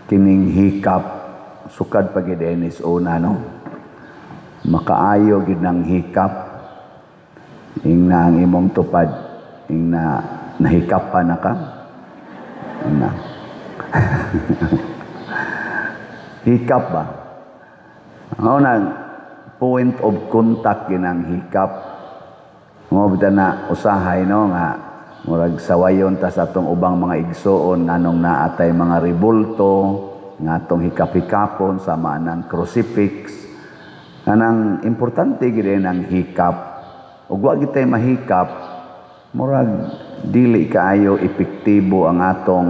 Kining hikap, sukad pa gid Dennis una, no? Makaayo gid ng hikap. Ingna ang imong tupad, ingna nahikap pa na ka. Ingna. Hikap ba? Mao na point of contact ginang hikap. Mao bitaw na usahay, no, nga murag sawayon ta sa atong ubang mga igsoon nganong naatay mga rebulto nga atong hikap-hikapon sama ng crucifix. Kanang importante gid ang hikap. Ug wa gid tay mahikap, murag dili kaayo epektibo ang atong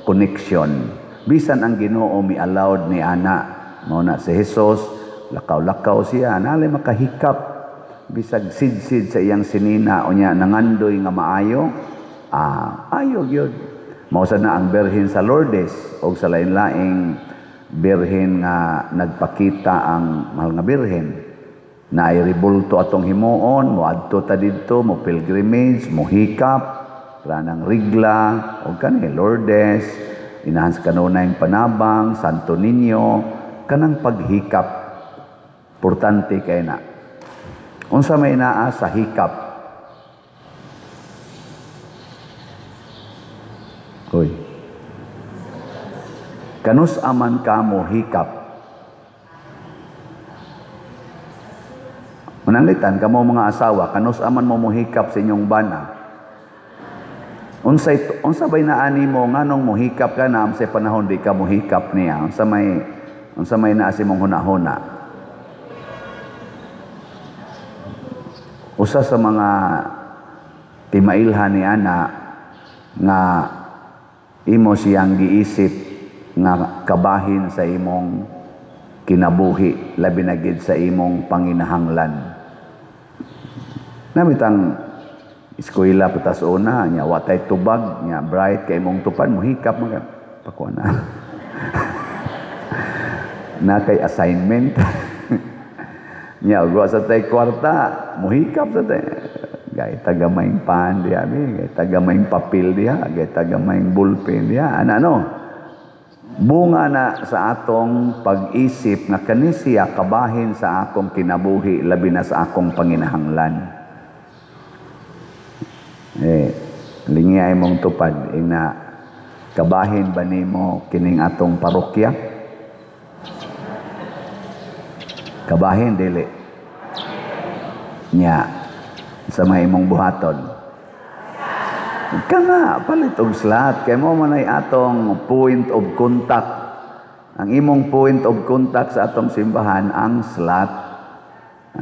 connection. Bisan ang Ginoo mi allowed ni ana, mao na si Jesus, lakaw-lakaw siya, nalay makahikap bisag sidsid sa iyang sinina, unya nangandoy nga maayo, ayo gyud. Mao sad na ang Birhen sa Lourdes og sa lain-laing birhen nga nagpakita ang mahal nga birhen na ay rebulto atong himuon, moadto ta didto, mo pilgrimage, mo hikap, ranang rigla, og kani Lourdes, inahan sa kanunayng panabang, Santo Niño, kanang paghikap. Importante kay na. Unsa may naa sa hikap? Hoy. Kanus aman ka mo hikap? Mananglitan kamo mga asawa, kanus aman mo mohikap sa inyong bana? Unsa bay naani mo nganong mohikap ka na sa panahon di ka mohikap niya? Unsa may naa sa imong hunahuna? Usa sa mga timailhan ni ana nga imo siyang giisip nga kabahin sa imong kinabuhi, labi na gid sa imong panginahanglan. Namitang eskwela patas una, nya wa tay tubag, nya bright kay imong tupad, mohikap man ka. Pakuha na. Na kay assignment. Nya ug sa tay kwarta, mohikap sa tay. Gay tagamayng pan diha bi, gay tagamayng papel diha, gay tagamayng ballpen diha. Ana no? Bunga na sa atong pag-isip nga kani siya kabahin sa akong kinabuhi, labi na sa akong panginahanglan. Lingiyay mong tupad, ina kabahin ba nimo kining atong parokya? Kabahin dili. Nya sa may imong buhaton. Kana palit og slot kay mo man ay atong point of contact. Ang imong point of contact sa atong simbahan ang slot.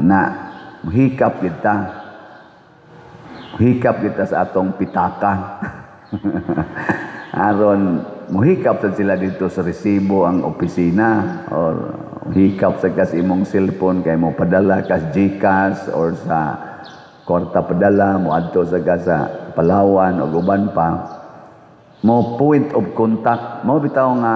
Na hikap kita. Hikap kita sa atong pitaka. Aron muhikap sad sila dito sa resibo ang opisina or hikap sa kas imong cellphone kay mo padala kas GCash or sa kwarta padala mo adto sa kas sa Palawan o uban pa. Mo point of contact mo bitaw nga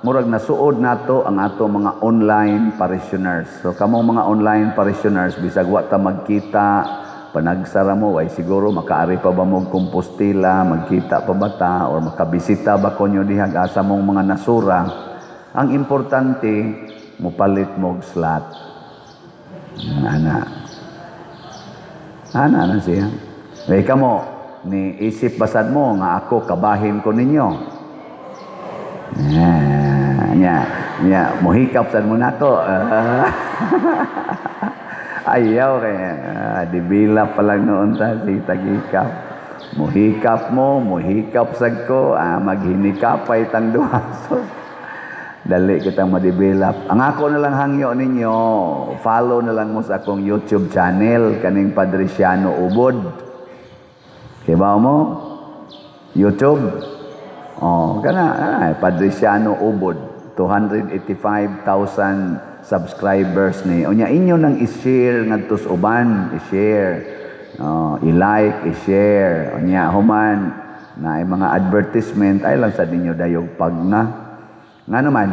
murag nasuod nato ang ato mga online parishioners. So kamo mga online parishioners, bisag wa ta magkita, panagsara mo, ay siguro makaari pa ba mo Compostela, magkita pa ba ta or makabisita ba konyo diha asa mong mga nasura. Ang importante mopalit mo og slot. Ana. Ana na siya. Ay kamo ni isip basad mo nga ako kabahin ko ninyo. Nya, nya mohikap sad mo nako. Ayaw kaya dibila pa lang noon ta si tagikap. Mohikap mo, mohikap sad ko, maghinikapay tang duha. So, dali kitang ma-develop. Ang ako na lang hangyo ninyo, follow na lang mo sa akong YouTube channel kaning Padre Siano Ubod. Kibaw mo? YouTube? Oh, kana, Padre Siano Ubod, 285,000 subscribers ni. Unya inyo nang i-share ngadto sa uban, i-share. Oh, i-like, i-share. Unya human na ay mga advertisement ay lang sa ninyo dayog pag nga. Nga naman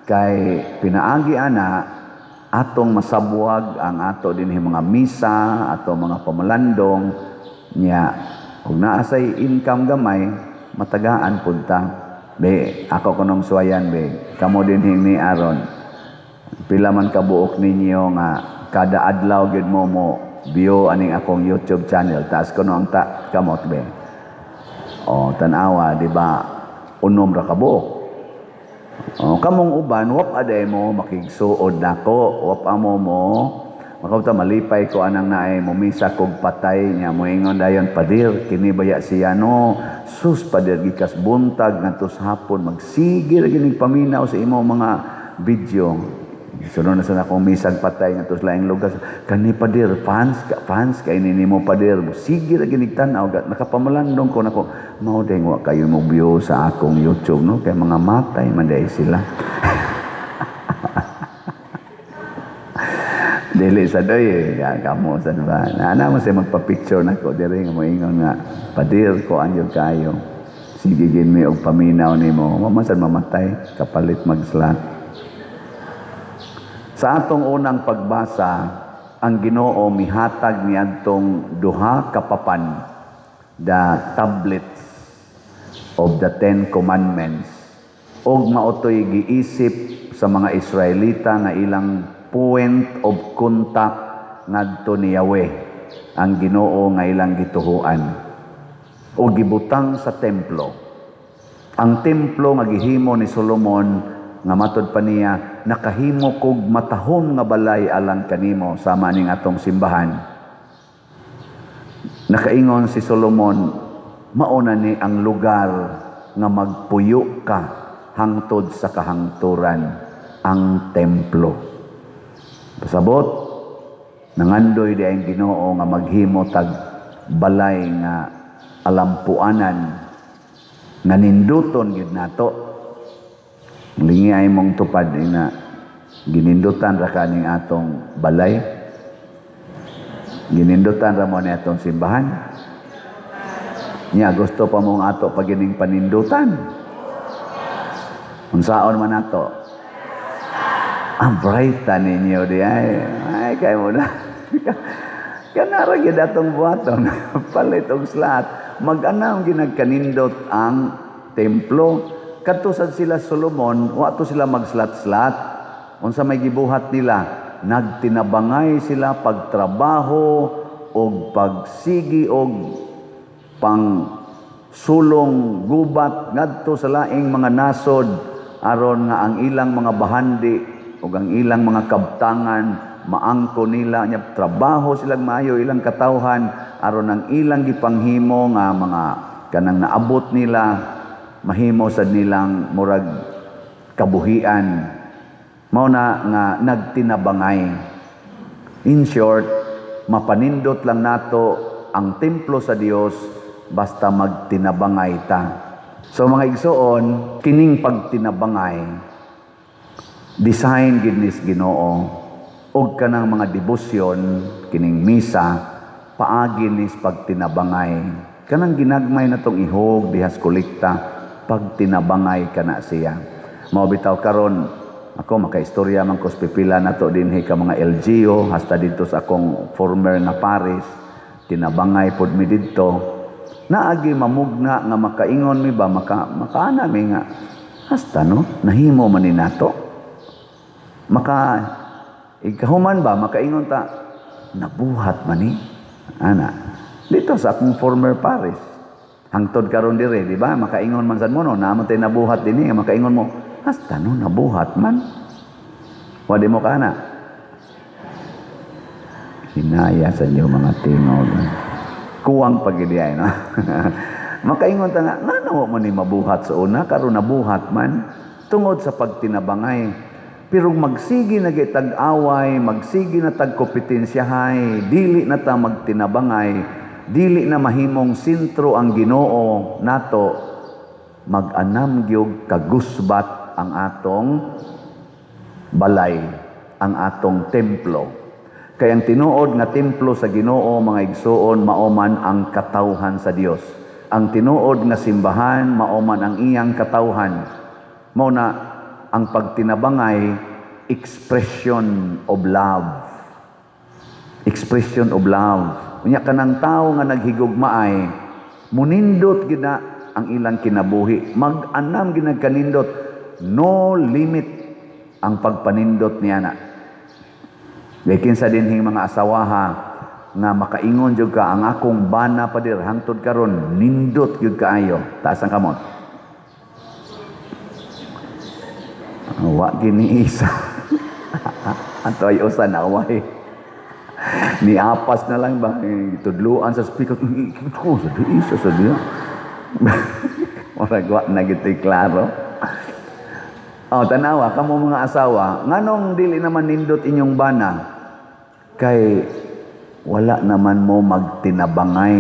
kay pinaagi ana atong masabwag ang ato dinhi mga misa, ato mga pamalandong nya. Kung naa say income gamay, matagaan pud ta. Be, ako kunong suwayan, be. Kamo din ni aron. Pila man kabuok ninyo nga kada adlaw gyud mo mo view aning akong YouTube channel? Taas kuno ang ta kamot, be. O, tan-awa, di ba? 6 ra kabuok. O, kamong uban, wap aday mo makigsuod nako, wap amo mo makauta, malipay ko anang naay mumisa kog patay niya, moingon dayon, "Padir, kini baya siya, no? Sus, padir, gikas buntag ngadto sa hapon magsige ra gining paminaw sa imo mga video." Sunod na sa akong misag patay ngadto sa laing lugar. "Kani, padir, fans ka, fans kay ni nimo, padir. Sige ra ginig tan-aw." Nakapamalandong ko nako, mao day wa kayo mo view sa akong YouTube, no, kay mga matay man day sila. Dili sa doy eh. Ya, kamo sa ba. Ana mo siya magpa-picture nako diri nga moingon nga, "Padir, ko anyo kayo. Sige gin mi og paminaw nimo." Wa man sad mamatay kapalit mag-slot. Sa atong unang pagbasa, ang Ginoo mihatag niadtong duha ka papan, the tablets of the Ten Commandments. Og maotoy giisip sa mga Israelita nga ilang point of contact ngadto ni Yahweh, ang Ginoo nga ilang gituhuan. O gibutang sa templo. Ang templo nga gihimo ni Solomon nga matod pa niya, "Nakahimo kog matahom nga balay alang kanimo," sama ning atong simbahan. Nakaingon si Solomon, mauna ni ang lugar nga magpuyo ka hangtod sa kahangturan, ang templo. Pasabot, nangandoy di ang Ginoo nga maghimo tag balay nga alampuanan nga ninduton gyud nato. Lingi ay mong tupad ina, ginindutan ra kaning atong balay. Ginindutan ra mo ni atong simbahan. Nya gusto pa mong ato pagining panindutan. Unsaon man ato? Ang bright ninyo di ay. Ay kay mo na. Kanara gyud atong buhaton. Palit og slot. Mag-anam ginagkanindot ang templo. Kadto sad sila Solomon, wa to sila mag-slot-slot. Unsa may gibuhat nila? Nagtinabangay sila pagtrabaho og pagsigi og pang sulong gubat ngadto sa laing mga nasod aron nga ang ilang mga bahandi ug ang ilang mga kabtangan maangko nila. Nya trabaho silang maayo ilang katawhan aron ang ilang gipanghimo nga mga kanang naabot nila mahimo sad nilang murag kabuhian. Mao na nga nagtinabangay. In short, mapanindot lang nato ang templo sa Dios basta magtinabangay ta. So mga igsoon, kining pagtinabangay design gid nis Ginoo, og kanang mga debosyon, kining misa, paagi nis pagtinabangay. Kanang ginagmay natong ihog dihas kolekta, pagtinabangay kana siya. Mao bitaw karon ako makaistorya man ko sa pipila nato dinhi ka mga LGU, hasta didto sa akong former nga parish, tinabangay pod mi didto. Naagi mamugna nga makaingon mi ba, makaana mi nga hasta no nahimo man ni nato. Maka ikahuman ba makaingon ta, nabuhat man ni ana dito sa akong former parish. Hangtod karon dire, di ba? Makaingon man sad mo, no, naman tay nabuhat dinhi nga makaingon mo, hasta no nabuhat man. Wa di mo kana. Hinaya sa inyo mga tingog. Kuwang pagidi ay, no? Makaingon ta nga, ngano mo ni mabuhat sa una, karon nabuhat man, tungod sa pagtinabangay. Pero magsige na tag-away, magsige na tagkompetensyahay, dili na ta magtinabangay, dili na mahimong sentro ang Ginoo nato, mag-anam gyud kagusbat ang atong balay, ang atong templo. Kay ang tinuod nga templo sa Ginoo, mga igsuon, mao man ang katawhan sa Dios. Ang tinuod nga simbahan mao man ang iyang katawhan. Mao na ang pagtinabangay, expression of love. Expression of love. Unya kanang tao nga naghigugmaay, munindot gid na. ang ilang kinabuhi. Mag-anam ginagkanindot, no limit ang pagpanindot niya na. Kay kinsa dinhing mga asawaha nga makaingon jud ka, "Ang akong bana, pader, hangtod karon nindot gyud kaayo"? Taas ang kamot. Wa gini isa. Ato ay usa na way. Ni apas na lang ba tudluan sa speaker ko sa di isa sa diya. Murag wa na gito'y klaro. Oh, tanawa kamo mga asawa, nganong dili naman nindot inyong bana? Kay wala naman mo magtinabangay.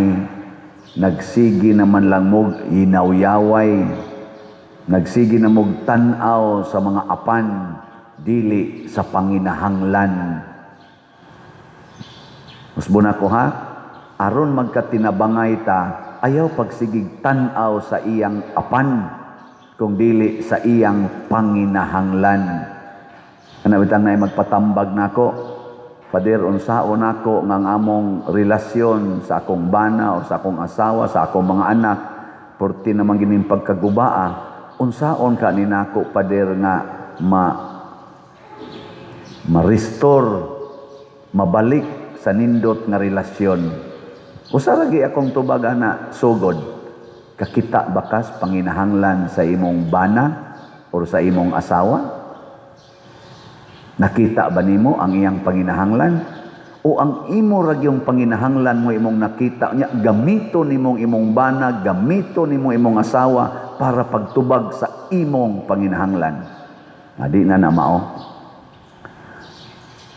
Nagsigi naman lang mo hinawyaway. Nagsigi na mo tan-aw sa mga apan, dili sa panginahanglan. Usbon ako ha, aron magkatinabangay ta, ayaw pagsigig tan-aw sa iyang apan, kung dili sa iyang panginahanglan. Ana bitang na magpatambag nako, "Father, unsaon nako nga ang among relasyon sa akong bana o sa akong asawa, sa akong mga anak, porti naman gining pagkagubaa, unsaon ka ni nako, Pader, nga ma-restore, mabalik sa nindot nga relasyon?" Usa ra gi akong tubag ana, sugod. Kakita bakas panginahanglan sa imong bana or sa imong asawa? Nakita ba nimo ang iyang panginahanglan? O ang imo ra gyung panginahanglan mo imong nakita niya, gamito nimong imong bana, gamito nimo imong asawa para pagtubag sa imong panginahanglan? Adi na na mao.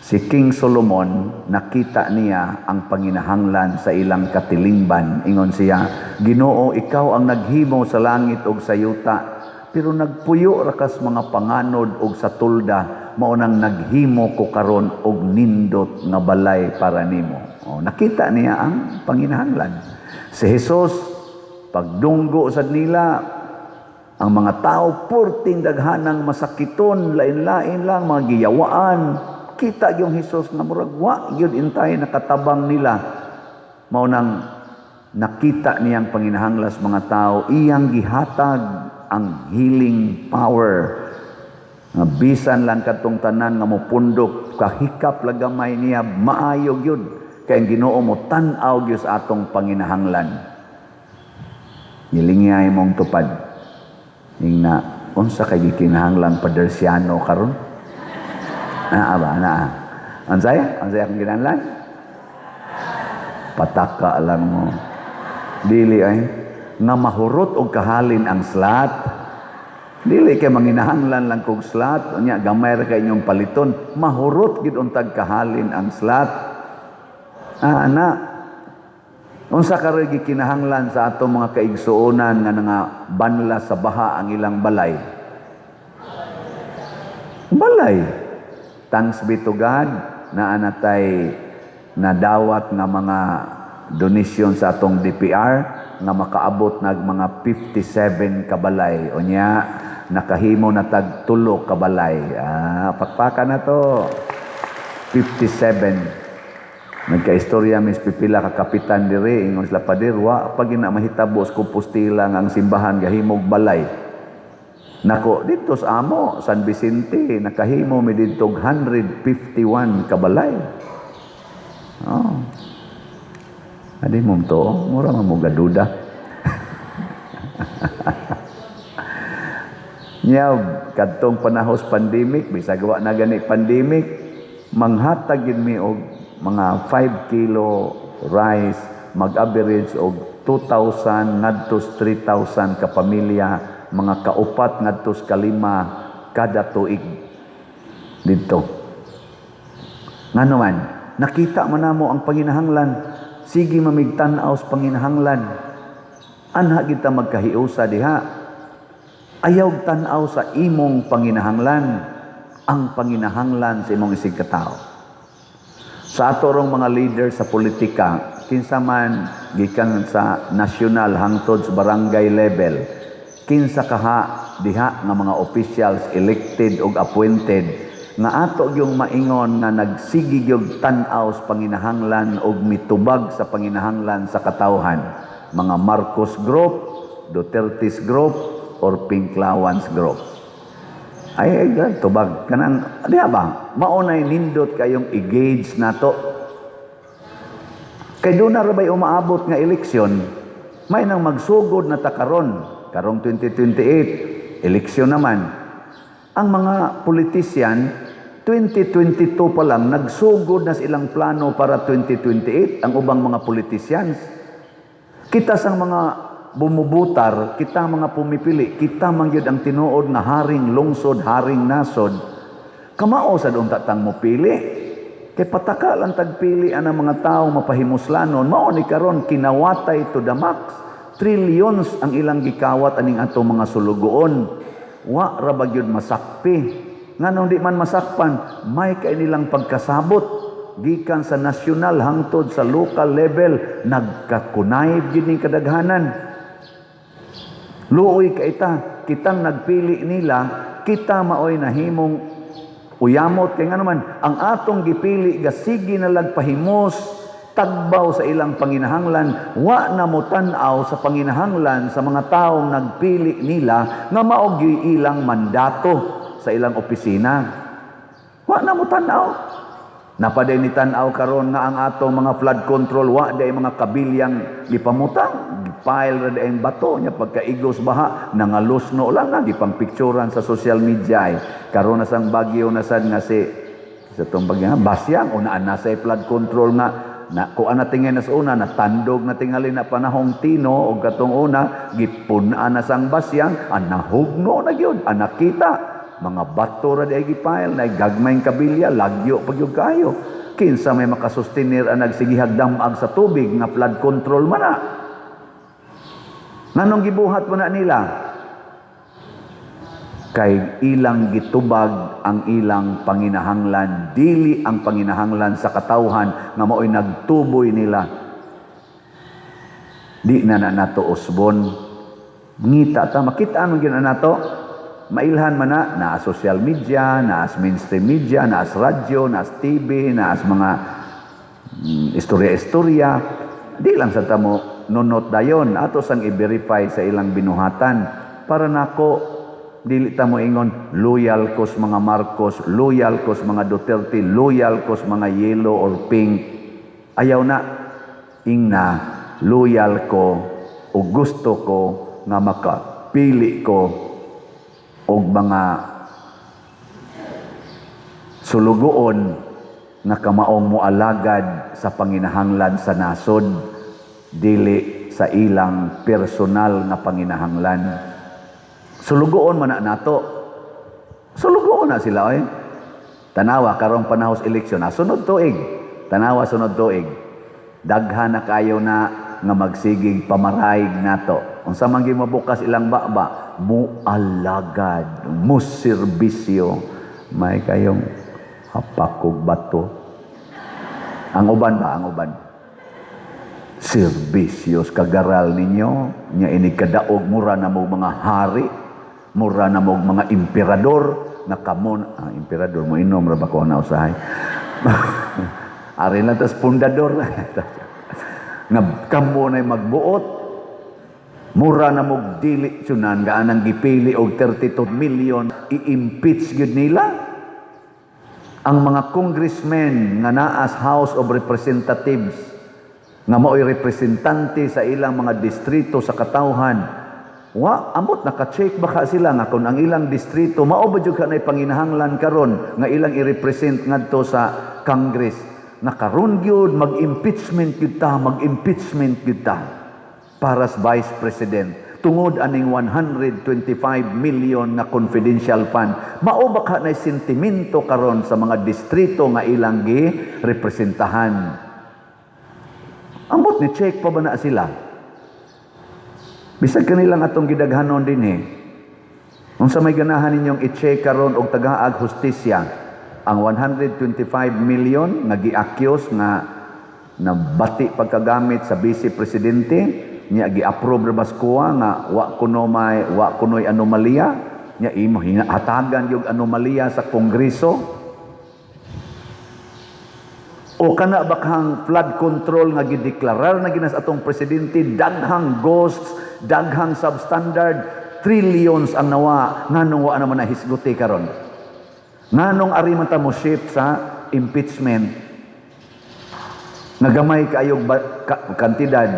Si King Solomon, nakita niya ang panginahanglan sa ilang katilingban. Ingon siya, "Ginoo, ikaw ang naghimo sa langit ug sa yuta, pero nagpuyo ra kas mga panganod og sa tulda, mao nang naghimo ko karon og nindot nga balay para nimo." Oh, nakita niya ang panginahanglan. Si Jesus, pagdunggo sad nila, ang mga tao purting daghanang masakiton, lain-lain lang mga giyawaan. Kita yung Jesus nga murag wa gyud intay nakatabang nila. Mao nang nakita niyang panginahanglan sa mga tao, iyang gihatag ang healing power. Nga bisan lang kadtong tanan nga mopundok, kahikap lang gamay niya, maayo gyud. Kay ang Ginoo mo tan-aw gyud sa atong panginahanglan. Nilingay mong tupad. Ingna, unsa kay gikinahanglan Padersiano karon? Naa ba? Naa. Unsay? Unsay akong kinahanglan? Pataka lang mo. Dili ay nga mahurot og kahalin ang slat. Dili kay manginahanglan lang kog slat, unya gamay ra kay inyong paliton, mahurot gid untag kahalin ang slat. Ah, ana. Unsa karoy gikinahanglan sa atong mga kaigsuonan nga nga banla sa baha ang ilang balay? Balay. Thanks be to God, naa na tay nadawat nga mga donasyon sa atong DPR nga makaabot nag mga 57 kabalay. Unya nakahimo na tag 3 kabalay. Ah, pakpaka na to. 57. Nagkaistorya mis pipila ka kapitan diri, ingon sila, "Pader, wa pa gina mahitabo sa Compostela nga ang simbahan gahimog balay." Nako, dito sa amo, San Vicente, nakahimo mi didto 151 kabalay. Oh. Adi mo to, mura man mo gaduda. Nya kadtong panahos pandemic, bisag wa na gani pandemic, manghatag gyud mi og mga 5 kilo rice, mag-average og 2,000 ngadto 3,000 ka pamilya, mga kaupat ngadto 5 kada tuig didto. Ngano man, nakita man namo ang panginahanglan, sige mamigtan-aw sa panginahanglan. Anha kita magkahiusa diha. Ayaw tan-aw sa imong panginahanglan, ang panginahanglan sa imong isig katao. Sa ato rong mga leader sa politika, kinsa man gikan sa national hangtod sa barangay level, kinsa kaha diha nga mga officials elected og appointed nga ato gyung maingon nga nagsigi gyud tan-aw sa panginahanglan og mitubag sa panginahanglan sa katawhan, mga Marcos Group, Duterte's group, or Pinklawans group. Ay, ay, ay, tubag. Kanang, diha ba? Maunay nindot kayong i-gauge nato. Kay doon na ba'y umaabot nga eleksyon, may nang magsugod na ta karon, karong 2028, eleksyon naman. Ang mga politician, 2022 pa lang, nagsugod na silang plano para 2028, ang ubang mga politicians. Kita sang mga bumubutar, kita mga pumipili, kita man gyud ang tinuod nga haring lungsod, haring nasod. Kamao sa unta tang mopili. Kay pataka lang tagpili ang mga tao mapahimuslanon, mao ni karon kinawatay to the max. Trillions ang ilang gikawat aning atong mga sulugoon. Wa ra ba gyud masakpi? Nganong di man masakpan, may kay nilang pagkasabot gikan sa national hangtod sa local level, nagkakunayb gyud ning kadaghanan. Luoy ka ita, kitang nagpili nila, kita maoy nahimong uyamot. Kay ngano man ang atong gipili gasigi na lagpahimos tagbaw sa ilang panginahanglan, wa na mo tan-aw sa panginahanglan sa mga taong nagpili nila nga mao gyud ilang mandato sa ilang opisina. Wa na mo tan-aw. Napaday ni tan-aw karon nga ang atong mga flood control, wa day mga kabilyang gipamutang, gipile ra day ang bato nya, pagkaigos baha nangalusno lang na gipangpicturan sa social media ay. Karon na sang bagyo na sad nga si sa tong bagyo nga Basyang, unaan na sa flood control nga na kuan na tingin na sa una, natandog na tingali na panahong Tino og katong una, gipun-an na sang Basyang, ang nahugno na gyud ang nakita mga bato ra di ay gipile na gagmayng kabilya, lagyo pag gyud kayo. Kinsa may makasustenir ang nagsigihag damag sa tubig nga flood control man na? Nganong gibuhat mo na nila? Kay ilang gitubag ang ilang panginahanglan, dili ang panginahanglan sa katawhan nga mao'y nagtuboy nila. Di na na nato usbon. Ngita ta, makita man gyud na nato. Mailhan man na, naa social media, naa mainstream media, naa radyo, naa TV, naa mga istorya-istorya. Di lang sa tamo nunot dayon, ato sang i-verify sa ilang binuhatan. Para nako, dili ta mo ingon loyal kos mga Marcos, loyal kos mga Duterte, loyal kos mga yellow or pink. Ayaw na. Ingna, loyal ko o gusto ko nga makapili ko og mga sulugoon nga kamaong moalagad sa panginahanglan sa nasod, dili sa ilang personal nga panginahanglan. Sulugoon man na nato. Sulugoon na sila oy. Tanawa karong panahos eleksyon, ah, sunod tuig. Tanawa sunod tuig. Daghan na kayo na nga magsigig pamaraig nato. Unsa man gyud mabukas ilang baba, mualagad, muserbisyo. May kayong hapakog bato. Ang uban ba? Ang uban. Serbisyo kagaral ninyo, nya ini kadaog mura na mo mga hari, mura na mo mga emperador, nga kamo, ah, emperador mo inom ra ba ko na usahay. Ari lang tas pundador. Nga kamo na magbuot, mura na mo dili sunan gaanang gipili og 32 million, i-impeach gyud nila ang mga congressmen nga naas House of Representatives nga mao'y representante sa ilang mga distrito sa katawhan. Wa amot naka-check baka sila nga kung ang ilang distrito mao ba jud kanay panginahanglan karon nga ilang i-represent ngadto sa Congress, na karon gyud mag-impeachment gyud ta, mag-impeachment gyud ta para sa Vice President tungod aning 125 million nga confidential fund. Mao ba ka na sentimento karon sa mga distrito nga ilang gi-representahan? Ambot ni check pa ba na sila? Bisag kanilang atong gidaghanon dinhi. Unsa may ganahan ninyong i-check karon og tagaag hustisya ang 125 million nga gi-accuse nga nabati pagkagamit sa Vice Presidente niya, gi-approve ra bas kuha nga wa kunoy anomalya niya, imo hatagan yung anomalya sa Kongreso? O kana ba kang flood control nga gideklarar na ginas atong presidente, daghang ghosts, daghang substandard, trillions ang nawa, nganong wa naman na hisguti karon? Nganong ari man ta mo shift sa impeachment? Nga gamay kaayog kantidad,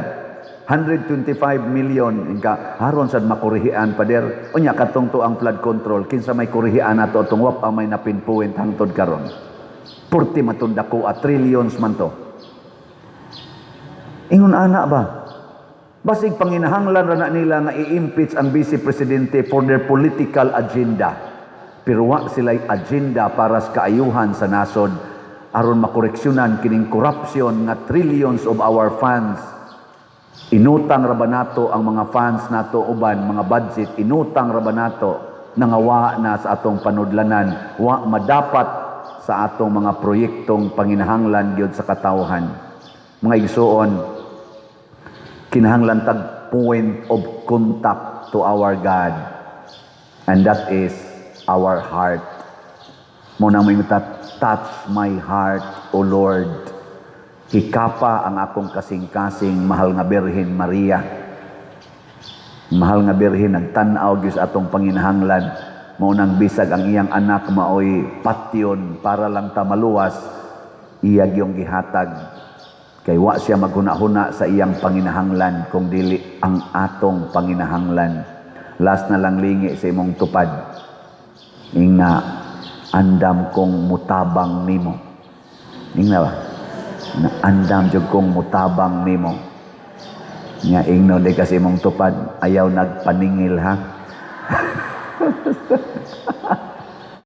125 million inka haron sad makurihian, pader. Unya katong to ang flood control, kinsa may kurihian nato atong wa pa may napinpoint hangtod karon? Purti man dako at trillions man to. Ingon ana ba, basig panginahanglan ra na nila nga i-impeach ang vice presidente for their political agenda, pero wa sila'y agenda para sa kaayuhan sa nasod aron makoreksyonan kining corruption nga trillions of our funds. Inutang ra ba nato ang mga funds nato uban mga budget, inutang ra ba nato nangawa na sa atong panudlanan, wa madapat sa atong mga proyektong panginahanglan gyud sa katawhan. Mga igsuon, kinahanglan tag point of contact to our God, and that is our heart. Mao na may "Touch my heart, O Lord." Hikapa ang akong kasing-kasing, mahal nga Birhen Maria. Mahal nga Birhen, nagtan-aw gyud sa atong panginahanglan. Mao nang bisag ang iyang anak maoy patyon para lang ta maluwas, iya gyung gihatag. Kay wa siya maghuna-huna sa iyang panginahanglan kung dili ang atong panginahanglan. Last na lang, lingi sa imong tupad. Ingna, "Andam kong mutabang nimo." Ingna ba? Na andam jud kong mutabang nimo. Nya ingno di kasi imong tupad, "Ayaw nagpaningil ha."